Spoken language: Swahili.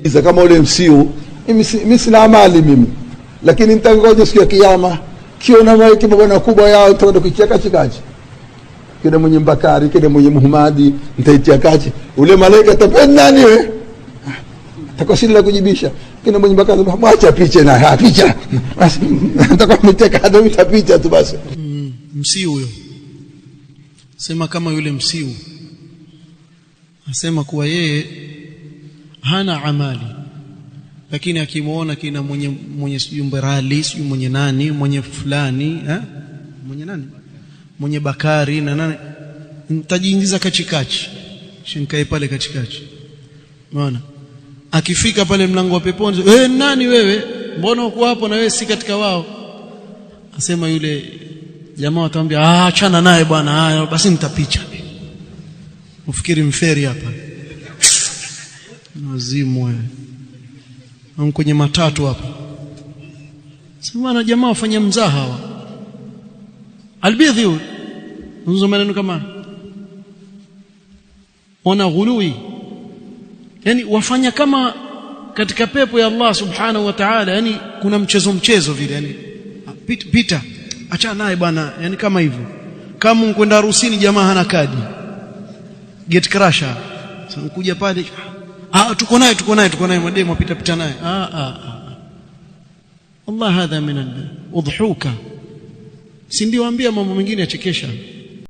Iza kama ule msiu, mimi sina amali mimi, lakini nitangoja siku ya kiyama, kiona maiki mabwana kubwa yao nitakwenda kuitia kachikachi, kile mwenye Mbakari, kile mwenye Muhammadi, nitaitia kachi. Ule malaika atapenda nani we? Atakuwa la kujibisha. Kile mwenye Mbakari mwacha picha na picha. Basi nitakuwa mteka hata mtapicha tu basi. Msiu huyo. Sema kama yule msiu. Asema kuwa yeye hana amali, lakini akimuona kina mwenye sijui Mberali, sijui mwenye nani, mwenye fulani, mwenye nani, mwenye Bakari na nani, nitajiingiza kachikachi, shinkae pale kachikachi. Unaona, akifika pale mlango wa peponi, nani wewe, mbona uko hapo na wewe si katika wao? Asema yule jamaa atamwambia, achana naye bwana, basi nitapicha. Ufikiri mferi hapa wazimu wewe, kwenye matatu hapa. Sema na jamaa wafanya mzaha hawa. Albidhi huyu nzo maneno kama ona ghului, yani wafanya kama katika pepo ya Allah subhanahu wa ta'ala, yani kuna mchezo vile, yani pita, achana naye bwana, yani kama hivyo. Kama mkwenda harusini jamaa hana kadi, get crasher, sasa kuja pale, tuko naye mademu apita pita naye. Allah, hadha min al-udhuka. Si ndio waambia mambo mengine yachekesha.